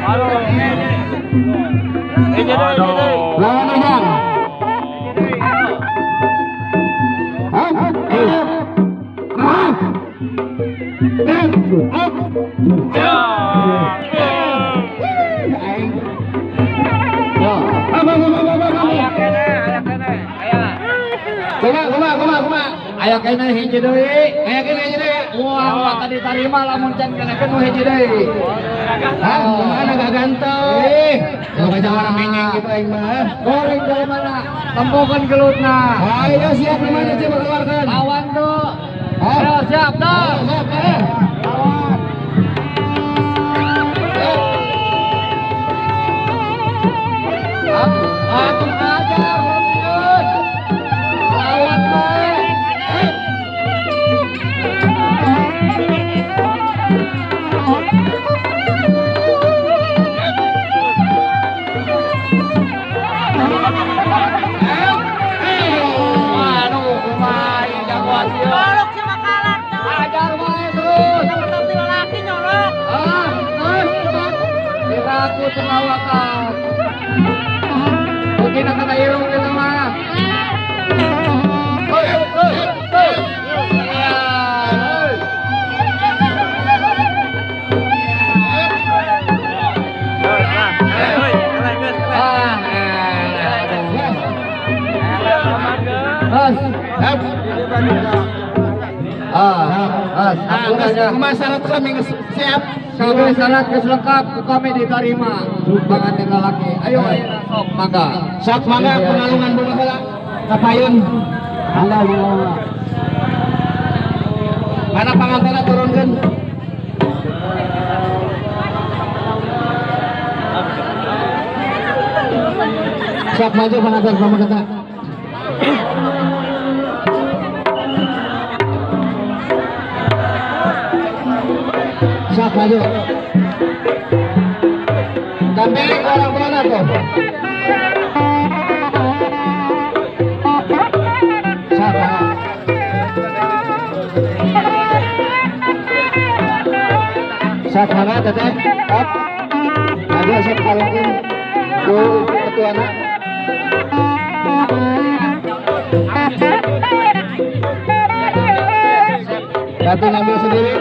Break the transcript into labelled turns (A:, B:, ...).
A: Lawan Ujang.
B: Aya kena hiji deui, aya kena hiji deui. Wah, tadi tarima lamun can kenakeun nu hiji deui.
A: Hah, kumaha gak ganteng. Kalau kaca orang menyeng gitu aing mah.
B: Goreng dari mana? Tempokeun gelutna.
A: Ayo siap di mana coba keluarkan.
B: Lawan tuh. Ayo siap dah.
A: Siap, lawan.
B: Atuh ajar Romiun. Lawan bae. Waduh, kumaha jagoan ieu.
C: Nyolok si makalan tuh.
B: Ajar wae terus.
C: Sama lelaki nyolok.
B: Ah, terus cepat. Diraku cengawakan. Mungkin akan irung kita mah. Hoi, hoi, hoi.
A: Syarat kami siap.
B: Sampai syarat geus lengkap ku kami diterima. Panganten lalaki. Ayo ayo sok mangga.
A: Sok mangga pengalungan bunga heula. Kapayun. Mangga mangga. Mana pangantena turunkeun? Sok maju panganten pameketa. Sok maju. Dampingi orang mana tuh? Sok. Sok mana teteh? Up. Maju sok kalungin ku ketuana. Bantu ngambil sendiri.